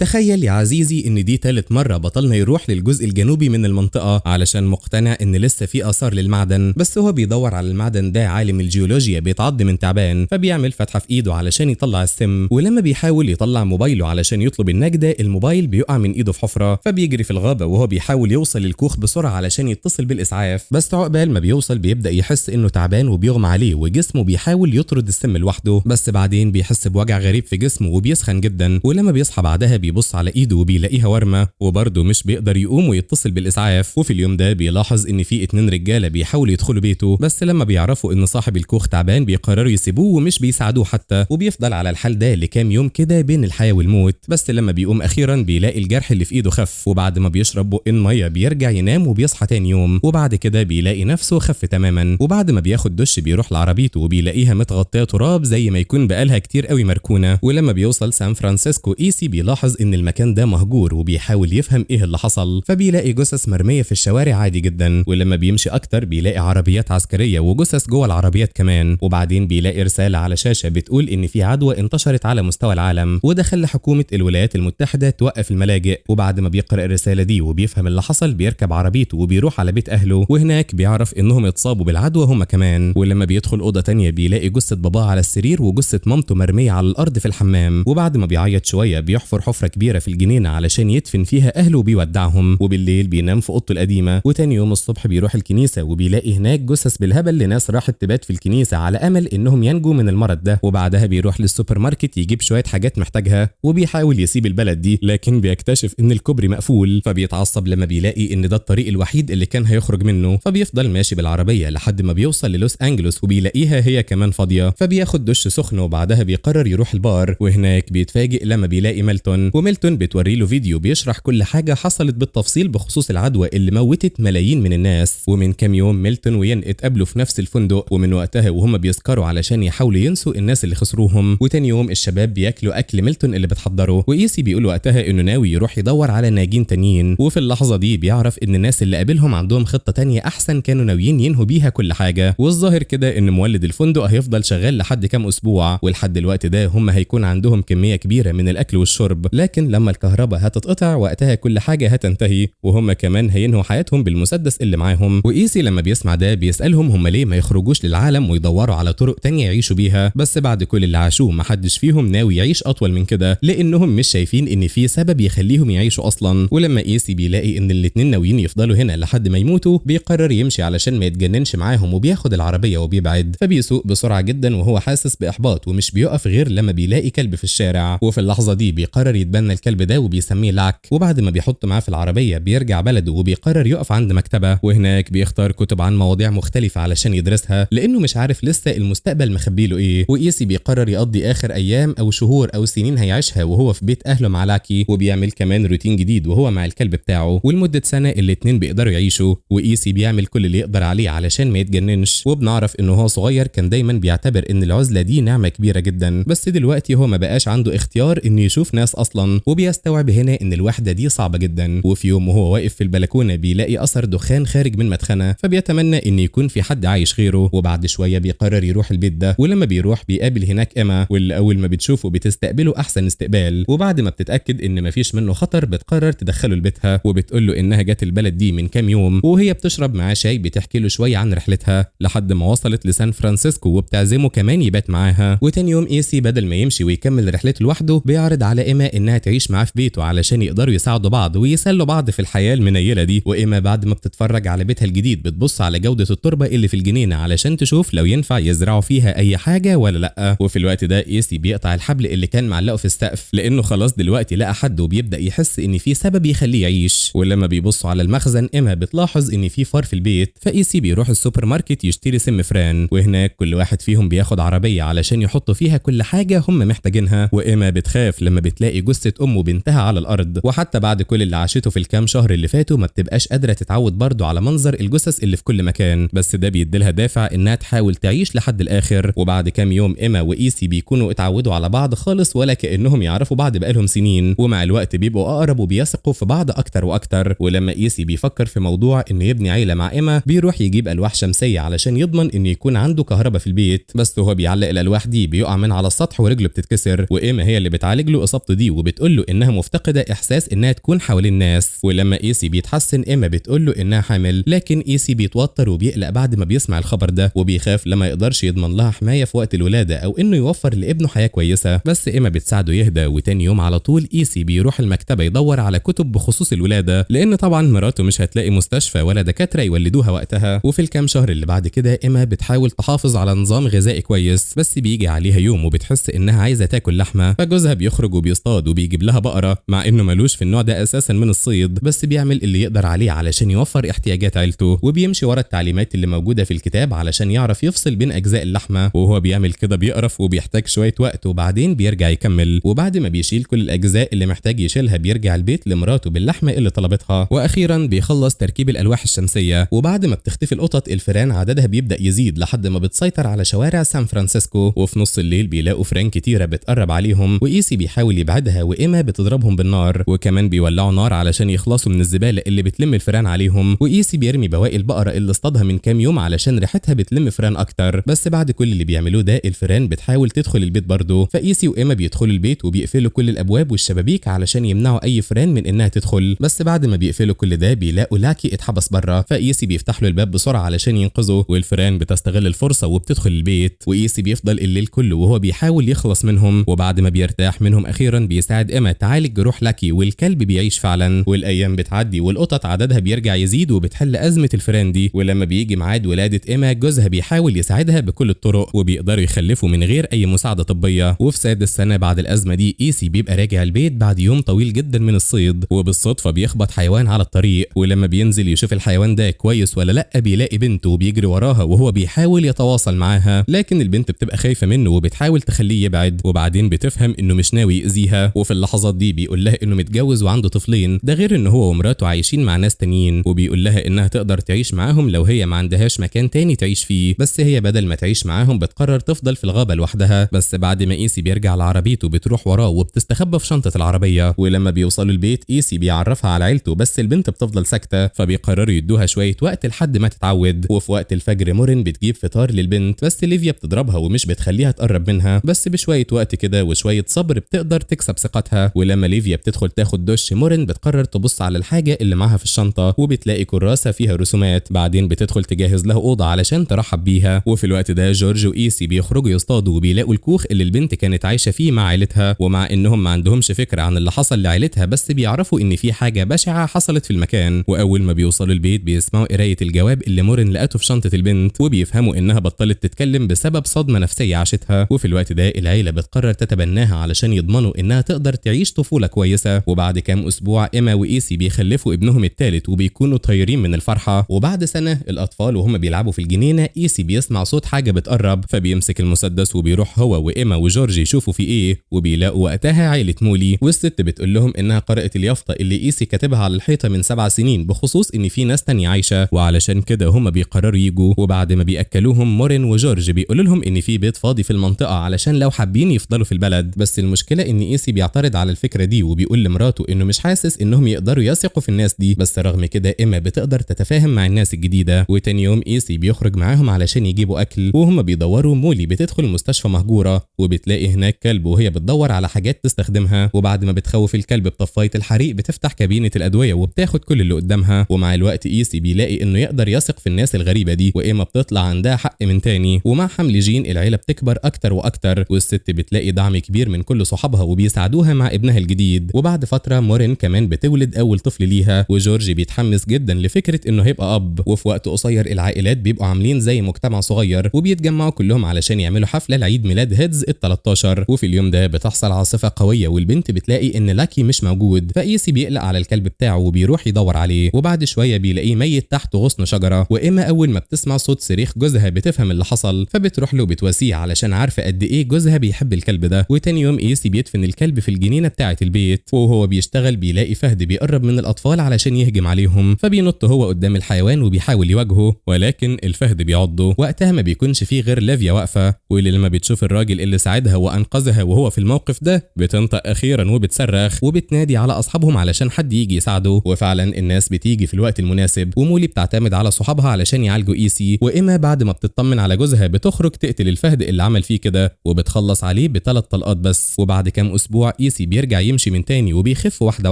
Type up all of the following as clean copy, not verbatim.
تخيل يا عزيزي ان دي تالت مرة بطلنا يروح للجزء الجنوبي من المنطقة علشان مقتنع ان لسه في اثار للمعدن، بس هو بيدور على المعدن ده عالم الجيولوجيا بيتعض من تعبان، فبيعمل فتحة في ايده علشان يطلع السم، ولما بيحاول يطلع موبايله علشان يطلب النجدة الموبايل بيقع من ايده في حفرة، فبيجري في الغابة وهو بيحاول يوصل للكوخ بسرعة علشان يتصل بالاسعاف، بس عقبال ما بيوصل بيبدأ يحس انه تعبان وبيغمى عليه وجسمه بيحاول يطرد السم لوحده، بس بعدين بيحس بوجع غريب في جسمه وبيسخن جدا، ولما بيصحى بعدها بيبص على ايده وبيلاقيها ورمه، وبرضه مش بيقدر يقوم ويتصل بالاسعاف. وفي اليوم ده بيلاحظ ان في 2 رجاله بيحاولوا يدخلوا بيته، بس لما بيعرفوا ان صاحب الكوخ تعبان بيقرروا يسيبوه ومش بيساعدوه حتى، وبيفضل على الحال ده لكام يوم كده بين الحياة والموت. بس لما بيقوم اخيرا بيلاقي الجرح اللي في ايده خف، وبعد ما بيشرب بقين مية بيرجع ينام وبيصحى تاني يوم، وبعد كده بيلاقي نفسه خف تماما. وبعد ما بياخد دش بيروح لعربيته وبيلاقيها متغطيه تراب زي ما يكون بقالها كتير قوي مركونة. ولما بيوصل سان فرانسيسكو ايسي بيلاحظ ان المكان ده مهجور وبيحاول يفهم ايه اللي حصل، فبيلاقي جثث مرمية في الشوارع عادي جدا، ولما بيمشي اكتر بيلاقي عربيات عسكرية وجثث جوه العربيات كمان. وبعدين بيلاقي رسالة على شاشة بتقول ان في عدوى انتشرت على مستوى العالم، وده خلى حكومة الولايات المتحدة توقف الملاجئ. وبعد ما بيقرا الرسالة دي وبيفهم اللي حصل بيركب عربيته وبيروح على بيت اهله، وهناك بيعرف انهم اتصابوا بالعدوى هم كمان. ولما بيدخل اوضة تانية بيلاقي جثة باباه على السرير وجثه مامته مرمية على الارض في الحمام، وبعد ما بيعيط شوية بيحفر حفره كبيرة في الجنينة علشان يدفن فيها اهله وبيودعهم، وبالليل بينام في اوضته القديمة. وتاني يوم الصبح بيروح الكنيسة وبيلاقي هناك جثث بالهبل لناس راحت تبات في الكنيسة على امل انهم ينجوا من المرض ده. وبعدها بيروح للسوبر ماركت يجيب شوية حاجات محتاجها، وبيحاول يسيب البلد دي، لكن بيكتشف ان الكوبري مقفول، فبيتعصب لما بيلاقي ان ده الطريق الوحيد اللي كان هيخرج منه، فبيفضل ماشي بالعربية لحد ما بيوصل للوس انجلوس وبيلاقيها هي كمان فاضية، فبياخد دش سخن وبعدها بيقرر يروح البار، وهناك بيتفاجئ لما بيلاقي ميلتون، وميلتون بتوري له فيديو بيشرح كل حاجة حصلت بالتفصيل بخصوص العدوى اللي موتت ملايين من الناس. ومن كام يوم ميلتون وين اتقابلوا في نفس الفندق، ومن وقتها وهم بيسكروا علشان يحاولوا ينسوا الناس اللي خسروهم. وتاني يوم الشباب بياكلوا اكل ميلتون اللي بتحضره، وايسي بيقول وقتها انه ناوي يروح يدور على ناجين تانيين. وفي اللحظة دي بيعرف ان الناس اللي قابلهم عندهم خطه تانية احسن كانوا ناويين ينهوا بيها كل حاجة، والظاهر كده ان مولد الفندق هيفضل شغال لحد كام اسبوع، ولحد الوقت ده هم هيكون عندهم كمية كبيرة من الاكل والشرب، لكن لما الكهرباء هتتقطع وقتها كل حاجة هتنتهي، وهم كمان هينهوا حياتهم بالمسدس اللي معاهم. وايسي لما بيسمع ده بيسالهم هم ليه ما يخرجوش للعالم ويدوروا على طرق تانية يعيشوا بيها، بس بعد كل اللي عاشوه محدش فيهم ناوي يعيش اطول من كده، لانهم مش شايفين ان في سبب يخليهم يعيشوا اصلا. ولما ايسي بيلاقي ان الاتنين ناويين يفضلوا هنا لحد ما يموتوا بيقرر يمشي علشان ما يتجننش معاهم، وبياخد العربية وبيبعد، فبيسوق بسرعة جدا وهو حاسس باحباط، ومش بيقف غير لما بيلاقي كلب في الشارع. وفي اللحظة دي بيقرر يتبنى الكلب ده وبيسميه لاك، وبعد ما بيحط معاه في العربية بيرجع بلده وبيقرر يقف عند مكتبه، وهناك بيختار كتب عن مواضيع مختلفة علشان يدرسها لانه مش عارف لسه المستقبل مخبيله ايه. وايسي بيقرر يقضي اخر ايام او شهور او سنين هيعيشها وهو في بيت اهله مع لاكي، وبيعمل كمان روتين جديد وهو مع الكلب بتاعه، ولمده سنة الاتنين بيقدروا يعيشوا. وايسي بيعمل كل اللي يقدر عليه علشان ما يتجننش، وبنعرف انه هو صغير كان دايما بيعتبر ان العزلة دي نعمه كبيرة جدا، بس دلوقتي هو ما بقاش عنده اختيار انه يشوف ناس اصلا، وبيستوعب هنا ان الوحدة دي صعبة جدا. وفي يوم وهو واقف في البلكونه بيلاقي اثر دخان خارج من مدخنه، فبيتمنى ان يكون في حد عايش غيره. وبعد شوية بيقرر يروح البيت ده، ولما بيروح بيقابل هناك ايما، واللي اول ما بتشوفه بتستقبله احسن استقبال، وبعد ما بتتاكد ان مفيش منه خطر بتقرر تدخله لبيتها، وبتقول له انها جت البلد دي من كام يوم، وهي بتشرب معاه شاي بتحكي له شوية عن رحلتها لحد ما وصلت لسان فرانسيسكو، وبتعزمه كمان يبات معاها. وتاني يوم ايسي بدل ما يمشي ويكمل رحلته لوحده بيعرض على ايما انها تعيش معاه في بيته علشان يقدروا يساعدوا بعض ويسلوا بعض في الحياة المنيله دي. وايما بعد ما بتتفرج على بيتها الجديد بتبص على جوده التربة اللي في الجنينة علشان تشوف لو ينفع يزرعوا فيها اي حاجة ولا لا. وفي الوقت ده ايسي بيقطع الحبل اللي كان معلقه في السقف لانه خلاص دلوقتي لقى حد، وبيبدا يحس ان في سبب يخليه يعيش. ولما بيبصوا على المخزن ايما بتلاحظ ان في فار في البيت، فايسي بيروح السوبر ماركت يشتري سم فران، وهناك كل واحد فيهم بياخد عربية علشان يحطوا فيها كل حاجة هم محتاجينها. وايما بتخاف لما بتلاقي جثة ام وبنتها على الارض، وحتى بعد كل اللي عاشته في الكام شهر اللي فاتوا ما بتبقاش قادرة تتعود برضه على منظر الجثث اللي في كل مكان، بس ده بيديلها دافع انها تحاول تعيش لحد الاخر. وبعد كام يوم ايما وايسي بيكونوا اتعودوا على بعض خالص ولا كانهم يعرفوا بعض بقالهم سنين، ومع الوقت بيبقوا اقرب وبيثقوا في بعض اكتر واكتر. ولما ايسي بيفكر في موضوع انه يبني عيله مع ايما بيروح يجيب الواح شمسية علشان يضمن انه يكون عنده كهرباء في البيت، بس وهو بيعلق الالواح دي بيقع من على السطح ورجله بتتكسر، وايما هي اللي بتعالج له اصابته دي وبت وبتقول له انها مفتقده احساس انها تكون حوالين الناس. ولما ايسي بيتحسن ايما بتقول له انها حامل، لكن ايسي بيتوتر وبيقلق بعد ما بيسمع الخبر ده، وبيخاف لما يقدرش يضمن لها حماية في وقت الولادة او انه يوفر لابنه حياة كويسة. بس ايما بتساعده يهدى. وتاني يوم على طول ايسي بيروح المكتبة يدور على كتب بخصوص الولادة، لان طبعا مراته مش هتلاقي مستشفى ولا دكاترة يولدوها وقتها. وفي الكام شهر اللي بعد كده ايما بتحاول تحافظ على نظام غذائي كويس، بس بيجي عليها يوم وبتحس انها عايزه تاكل لحمه، فجوزها بيخرج وبيصطاد وبيجيب لها بقرة، مع انه ملوش في النوع ده اساسا من الصيد، بس بيعمل اللي يقدر عليه علشان يوفر احتياجات عيلته، وبيمشي ورا التعليمات اللي موجودة في الكتاب علشان يعرف يفصل بين اجزاء اللحمة. وهو بيعمل كده بيقرف وبيحتاج شوية وقت، وبعدين بيرجع يكمل. وبعد ما بيشيل كل الاجزاء اللي محتاج يشيلها بيرجع البيت لمراته باللحمه اللي طلبتها. واخيرا بيخلص تركيب الالواح الشمسية. وبعد ما بتختفي القطط الفئران عددها بيبدا يزيد لحد ما بتسيطر على شوارع سان فرانسيسكو. وفي نص الليل بيلاقوا فئران كتيرة بتقرب عليهم، وايسي بيحاول يبعدها وايما بتضربهم بالنار، وكمان بيولعوا نار علشان يخلصوا من الزبالة اللي بتلم الفئران عليهم. وايسي بيرمي بواقي البقرة اللي اصطادها من كام يوم علشان ريحتها بتلم فئران اكتر. بس بعد كل اللي بيعملوه ده الفئران بتحاول تدخل البيت برضه، فايسي وايما بيدخلوا البيت وبيقفلوا كل الابواب والشبابيك علشان يمنعوا اي فئران من انها تدخل. بس بعد ما بيقفلوا كل ده بيلاقوا لاكي اتحبس بره، فايسي بيفتح له الباب بسرعة علشان ينقذه، والفئران بتستغل الفرصة وبتدخل البيت. وايسي بيفضل الليل كله وهو بيحاول يخلص منهم، وبعد ما بيرتاح منهم اخيرا بيساعد ايما تعالج جروح لاكي، والكلب بيعيش فعلا. والايام بتعدي والقطط عددها بيرجع يزيد وبتحل ازمة الفئران دي. ولما بيجي ميعاد ولاده ايما جوزها بيحاول يساعدها بكل الطرق، وبيقدروا يخلفوا من غير اي مساعدة طبية. وفي سادس سنة بعد الازمة دي ايسي بيبقى راجع البيت بعد يوم طويل جدا من الصيد، وبالصدفه بيخبط حيوان على الطريق. ولما بينزل يشوف الحيوان ده كويس ولا لا بيلاقي بنته وبيجري وراها وهو بيحاول يتواصل معاها، لكن البنت بتبقى خايفة منه وبتحاول تخليه يبعد، وبعدين بتفهم انه مش ناوي يأذيها. وفي اللحظات دي بيقول لها انه متجوز وعنده طفلين، ده غير ان هو ومراته عايشين مع ناس تانيين، وبيقول لها انها تقدر تعيش معاهم لو هي ما عندهاش مكان تاني تعيش فيه. بس هي بدل ما تعيش معاهم بتقرر تفضل في الغابة لوحدها. بس بعد ما ايسي بيرجع لعربيته بتروح وراه وبتستخبى في شنطه العربية. ولما بيوصلوا البيت ايسي بيعرفها على عيلته، بس البنت بتفضل ساكته، فبيقرروا يدوها شوية وقت لحد ما تتعود. وفي وقت الفجر مورين بتجيب فطار للبنت، بس ليفيا بتضربها ومش بتخليها تقرب منها. بس بشوية وقت كده وشوية صبر بتقدر تكسب ثقتها. ولما ليفيا بتدخل تاخد دش مورين بتقرر تبص على الحاجة اللي معاها في الشنطة، وبتلاقي كراسة فيها رسومات. بعدين بتدخل تجهز لها اوضة علشان ترحب بيها. وفي الوقت ده جورج وايسي بيخرجوا يصطادوا وبيلاقوا الكوخ اللي البنت كانت عايشه فيه مع عيلتها. ومع انهم ما عندهمش فكرة عن اللي حصل لعيلتها، بس بيعرفوا ان في حاجة بشعة حصلت في المكان. واول ما بيوصلوا البيت بيسمعوا قرايه الجواب اللي مورين لقته في شنطه البنت، وبيفهموا انها بطلت تتكلم بسبب صدمة نفسية عاشتها. وفي الوقت ده العيلة بتقرر تتبناها علشان يضمنوا انها تقدر تعيش طفولة كويسة. وبعد كام اسبوع ايما وايسي بيخلفوا ابنهم الثالث وبيكونوا طايرين من الفرحة. وبعد سنة الاطفال وهم بيلعبوا في الجنينة ايسي بيسمع صوت حاجة بتقرب، فبيمسك المسدس وبيروح هو وايما وجورج يشوفوا في ايه، وبيلاقوا وقتها عيله مولي. والست بتقول لهم انها قرأت اليافطه اللي ايسي كاتبها على الحيطة من 7 سنين بخصوص ان في ناس تانية عايشه، وعلشان كده هم بيقرروا يجوا. وبعد ما بياكلوهم مورين وجورج بيقولوا لهم ان في بيت فاضي في المنطقة علشان لو حابين يفضلوا في البلد. بس المشكلة ان ايسي بيعترض على الفكرة دي وبيقول لمراته انه مش حاسس انهم يقدروا يثقوا في الناس دي. بس رغم كده ايما بتقدر تتفاهم مع الناس الجديدة. وتاني يوم ايسي بيخرج معاهم علشان يجيبوا اكل، وهم بيدوروا مولي بتدخل مستشفى مهجورة وبتلاقي هناك كلب وهي بتدور على حاجات تستخدمها. وبعد ما بتخوف الكلب بطفايه الحريق بتفتح كابينه الادوية وبتاخد كل اللي قدامها. ومع الوقت ايسي بيلاقي انه يقدر يثق في الناس الغريبة دي، وايما بتطلع عندها حق من تاني. ومع حمل جين العيلة بتكبر اكتر واكتر، والست بتلاقي دعم كبير من كل صحابها وبيساعدوها مع ابنها الجديد. وبعد فترة مورين كمان بتولد اول طفل ليها، وجورج بيتحمس جدا لفكرة انه هيبقى اب. وفي وقت قصير العائلات بيبقوا عاملين زي مجتمع صغير، وبيتجمعوا كلهم علشان يعملوا حفلة لعيد ميلاد هيدز ال13. وفي اليوم ده بتحصل عاصفة قوية والبنت بتلاقي ان لاكي مش موجود، فايسي بيقلق على الكلب بتاعه وبيروح يدور عليه. وبعد شوية بيلاقيه ميت تحت غصن شجرة. وايما اول ما بتسمع صوت صريخ جوزها بتفهم اللي حصل، فبتروح له بتواسيه علشان عارفه قد ايه جوزها بيحب الكلب ده. وتاني يوم ايسي بيدفن الكلب في الجنينة بتاعه البيت، وهو بيشتغل بيلاقي فهد بيقرب من الاطفال علشان يهجم عليهم، فبينط هو قدام الحيوان وبيحاول يواجهه، ولكن الفهد بيعضه. وقتها ما بيكونش فيه غير لافيا واقفة، واللي لما بتشوف الراجل اللي ساعدها وانقذها وهو في الموقف ده بتنطق اخيرا وبتصرخ وبتنادي على اصحابهم علشان حد يجي يساعده. وفعلا الناس بتيجي في الوقت المناسب، ومولي بتعتمد على صحابها علشان يعالجوا ايسي. وايما بعد ما بتطمن على جوزها بتخرج تقتل الفهد اللي عمل فيه كده، وبتخلص عليه ب3 طلقات بس. وبعد كام اسبوع ايسي بيرجع يمشي من تاني وبيخف واحدة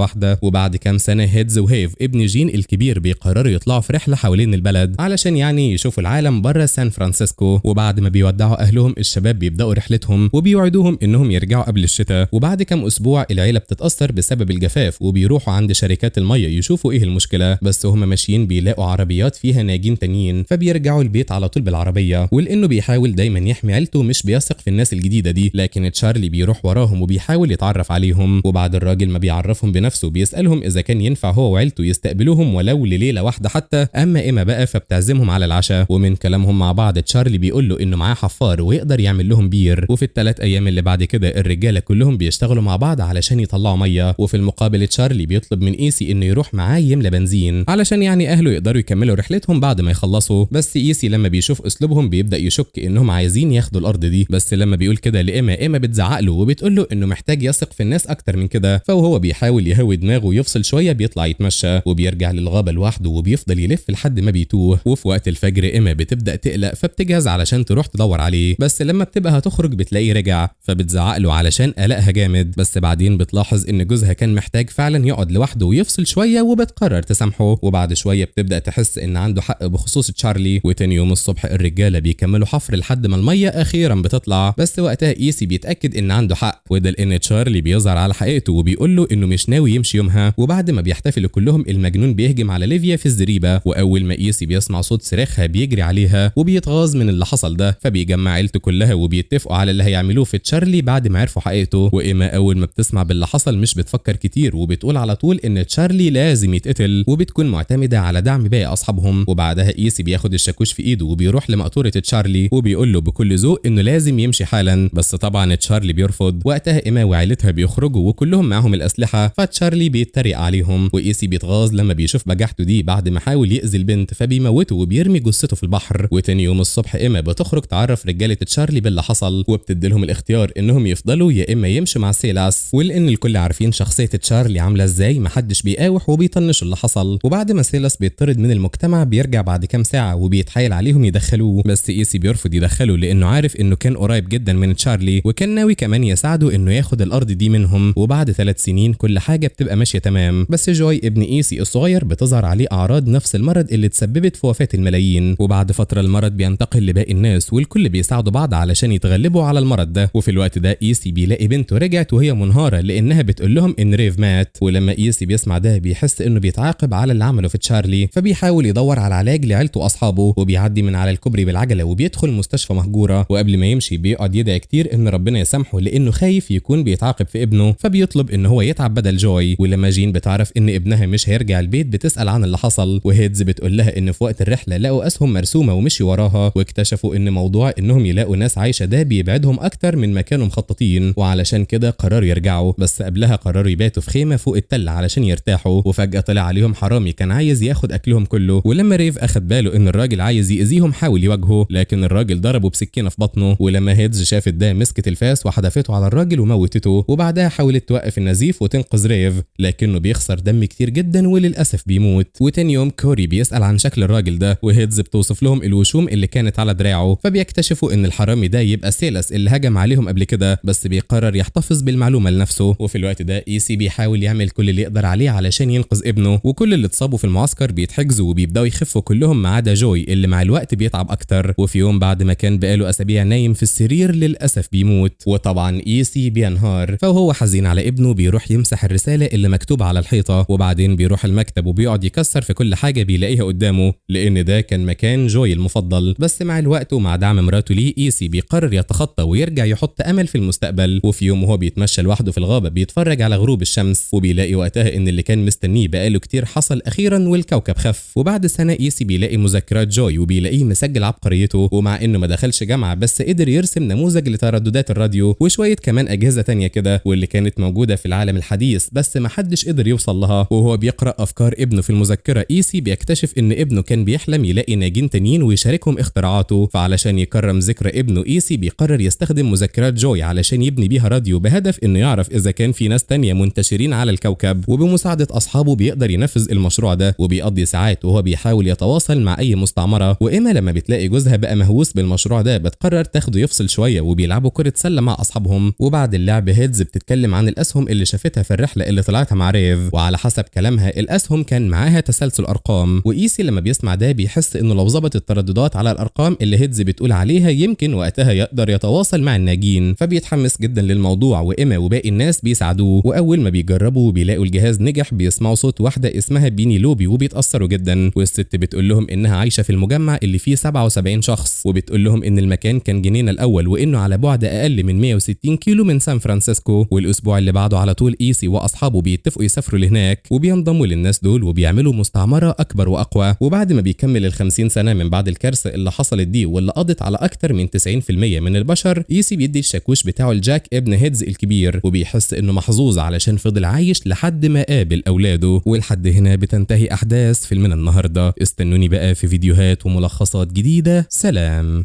واحدة. وبعد كام سنة هيدز وهيف ابن جين الكبير بيقرروا يطلعوا في رحله حوالين البلد علشان يعني يشوفوا العالم بره سان فرانسيسكو. وبعد ما بيودعوا اهلهم الشباب بيبداوا رحلتهم وبيوعدوهم انهم يرجعوا قبل الشتاء. وبعد كام اسبوع العيلة بتتاثر بسبب الجفاف وبيروحوا عند شركات المية يشوفوا ايه المشكلة، بس هم ماشيين بيلاقوا عربيات فيها ناجين تانيين فبيرجعوا البيت على طول بالعربية. ولانه بيحاول دايما يحمي عيلته مش بيثق في الناس الجديدة دي، لكن تشارلي بيروح وراهم وبيحاول يتعرف عليهم. وبعد الراجل ما بيعرفهم بنفسه بيسالهم اذا كان ينفع هو وعيلته يستقبلوهم ولو لليلة واحدة حتى. اما ايما بقى فبتعزمهم على العشاء، ومن كلامهم مع بعض تشارلي بيقول له انه معاه حفار ويقدر يعمل لهم بير. وفي ال3 ايام اللي بعد كده الرجالة كلهم بيشتغلوا مع بعض علشان يطلعوا مية. وفي المقابل تشارلي بيطلب من ايسي انه يروح معاه يملى بنزين علشان يعني اهله يقدروا يكملوا رحلتهم بعد ما يخلصوا. بس ايسي لما بيشوف اسلوبهم بيبدا يشك انهم عايزين ياخدوا الارض دي، بس لما بيقول كده لايما ايما بتزعق له وبتقول له انه محتاج يثق في الناس اكتر من كده. فهو بيحاول يهوي دماغه ويفصل شوية بيطلع يتمشى وبيرجع للغابه لوحده وبيفضل يلف لحد ما بيتوه. وفي وقت الفجر ايما بتبدا تقلق فبتجهز علشان تروح تدور عليه، بس لما بتبقى هتخرج بتلاقيه رجع فبتزعق له علشان قلقها جامد. بس بعدين بتلاحظ ان جوزها كان محتاج فعلا يقعد لوحده ويفصل شوية وبتقرر تسامحه. وبعد شوية بتبدا تحس ان عنده حق بخصوص تشارلي. وتاني يوم الصبح الرجالة بيكملوا حفر لحد ما المية اخيرا بتطلع، بس وقتها ايسي بيتاكد ان عنده حق، وده لان تشارلي بيظهر على حقيقته وبيقول له انه مش ناوي يمشي يومها. وبعد ما بيحتفلوا كلهم المجنون بيهجم على ليفيا في الزريبه، واول ما ايسي بيسمع صوت صراخها بيجري عليها وبيتغاظ من اللي حصل ده، فبيجمع عيلته كلها وبيتفقوا على اللي هيعملوه في تشارلي بعد ما عرفوا حقيقته. وايما اول ما بتسمع باللي حصل مش بتفكر كتير وبتقول على طول ان تشارلي لازم يتقتل، وبتكون معتمدة على دعم باقي اصحابهم. وبعدها ايسي بياخد الشاكوش في ايده وبيروح لمقطوره تشارلي وبيقول له بكل ذوق انه لازم يمشي حالا، بس طبعا تشارلي بيرفض. وقتها ايما وعيلتها بيخرجوا وكلهم معاهم الاسلحة، فتشارلي بيتريق عليهم وايسي بيتغاظ لما بيشوف بجاحته دي بعد ما حاول يأذي البنت فبيموته وبيرمي جثته في البحر. وتاني يوم الصبح ايما بتخرج تعرف رجاله تشارلي باللي حصل وبتدي لهم الاختيار انهم يفضلوا يا اما يمشوا مع سيلاس. ولان الكل عارفين شخصية تشارلي عامله ازاي محدش بيقاوح وبيطنش اللي حصل. وبعد ما سيلاس بيطرد من المجتمع بيرجع بعد كام ساعة وبيتحايل عليهم يدخلوه، بس ايسي بيرفض يدخله لانه عارف انه كان قريب جدا من تشارلي وكان ناوي كمان يساعده انه ياخد الارض دي منهم. وبعد 3 سنين كل حاجة بتبقى ماشية تمام، بس جوي ابن ايسي الصغير بتظهر عليه اعراض نفس المرض اللي تسببت في وفاه الملايين. وبعد فترة المرض بينتقل لباقي الناس والكل بيساعدوا بعض علشان يتغلبوا على المرض ده. وفي الوقت ده ايسي بيلاقي بنته رجعت وهي منهاره لانها بتقول لهم ان ريف مات. ولما ايسي بيسمع ده بيحس انه بيتعاقب على اللي عمله في تشارلي، فبيحاول يدور على علاج لعيلته واصحابه، وبيعدي من على الكوبري بالعجله وبيدخل مستشفى مهجورة. وقبل ما يمشي بيقعد يدعي كتير ان ربنا يسامحه لانه خايف يكون بيتعاقب في ابنه، فبيطلب ان هو يتعب بدل جوي. ولما جين بتعرف ان ابنها مش هيرجع البيت بتسال عن اللي حصل، وهيدز بتقول لها ان في وقت الرحلة لقوا اسهم مرسومه ومشي وراها، واكتشفوا ان موضوع انهم يلاقوا ناس عايشه ده بيبعدهم اكتر من ما كانوا مخططين، وعلشان كده قرروا يرجعوا. بس قبلها قرروا يباتوا في خيمة فوق التل علشان يرتاحوا. وفجاة طلع عليهم حرامي كان عايز ياخد اكلهم كله، ولما ريف اخد باله ان الراجل عايز يأذيهم حاول يواجهه، لكن الراجل ضربه بسكينة في بطنه. ولما هيدز شافت ده مسكت الفاس وحدفته على الراجل وموتته، وبعدها حاولت توقف النزيف وتنقذ ريف، لكنه بيخسر دم كتير جدا وللاسف بيموت. وتاني يوم كوري بيسأل عن شكل الراجل ده، وهيدز بتوصف لهم الوشوم اللي كانت على دراعه، فبيكتشفوا ان الحرامي ده يبقى سيلاس اللي هجم عليهم قبل كده، بس بيقرر يحتفظ بالمعلومه لنفسه. وفي الوقت ده ايسي بيحاول يعمل كل اللي يقدر عليه علشان ينقذ ابنه، وكل اللي اتصابوا في المعسكر بيتحجزوا وبيبداوا يخفوا كلهم ما عدا جوي اللي مع الوقت بيتعب اكتر. وفي يوم بعد ما كان بقاله اسابيع نايم في السرير للاسف بيموت، وطبعا ايسي بينهار. فهو حزين على ابنه بيروح يمسح الرسالة اللي مكتوبة على الحيطة، وبعدين بيروح المكتب وبيقعد يكسر في كل حاجة بيلاقيها قدامه لان ده كان مكان جوي المفضل. بس مع الوقت ومع دعم مراته ليه ايسي بيقرر يتخطى ويرجع يحط امل في المستقبل. وفي يوم وهو بيتمشى لوحده في الغابة بيتفرج على غروب الشمس، وبيلاقي وقتها ان اللي كان مستنيه بقاله كتير حصل اخيرا والكوكب خف. وبعد سنة ايسي بيلاقي مذكرات جوي وبيلاقيه مسجل عبقريته، ومع انه ما دخلش جامعه بس قدر يرسم نموذج لترددات الراديو وشوية كمان اجهزة تانية كده واللي كانت موجودة في العالم الحديث بس ما حدش قدر يوصل لها. وهو بيقرا افكار ابنه في المذكرة ايسي بيكتشف ان ابنه كان بيحلم يلاقي ناجين تانيين ويشاركهم اختراعاته، فعلشان يكرم ذكرى ابنه ايسي بيقرر يستخدم مذكرات جوي علشان يبني بيها راديو بهدف انه يعرف اذا كان في ناس تانية منتشرين على الكوكب. وبمساعده اصحابه بيقدر ينفذ المشروع ده، وبيقضي ساعات وهو بيحاول يتواصل مع اي مستعمرة. وايما لما بتلاقي جوزها بقى مهووس بالمشروع ده بتقرر تاخده يفصل شوية وبيلعبوا كره سله مع اصحابهم. وبعد اللعب هيدز هيدز بتتكلم عن الاسهم اللي شافتها في الرحلة اللي طلعتها مع ريف، وعلى حسب كلامها الاسهم كان معاها تسلسل ارقام. وايسي لما بيسمع ده بيحس انه لو ظبط الترددات على الارقام اللي هيدز بتقول عليها يمكن وقتها يقدر يتواصل مع الناجين، فبيتحمس جدا للموضوع، وايما وباقي الناس بيساعدوه. واول ما بيجربوا بيلاقوا الجهاز نجح، بيسمعوا صوت واحدة اسمها بينيلوبي وبيتاثروا جدا. والست بتقول لهم انها عايشه في المجمع اللي فيه 77 شخص، وبتقول لهم ان المكان كان جنينة الاول وانه على بعد اقل من 160 كيلو من سان فرانسيسكو. والاسبوع اللي بعده على طول ايسي واصحابه بيتفقوا يسافروا لهناك، وبينضموا للناس دول وبيعملوا مستعمرة اكبر واقوى. وبعد ما بيكمل ال50 سنة من بعد الكارثة اللي حصلت دي واللي قضت على اكتر من 90% من البشر، ايسي بيدي الشاكوش بتاعه لجاك ابن هيدز الكبير، وبيحس انه محظوظ علشان فضل عايش لحد ما قابل اولاده. ولحد هنا بتنتهي احداث فيلمنا النهارده. استنوني بقى في فيديوهات وملخصات جديدة. سلام.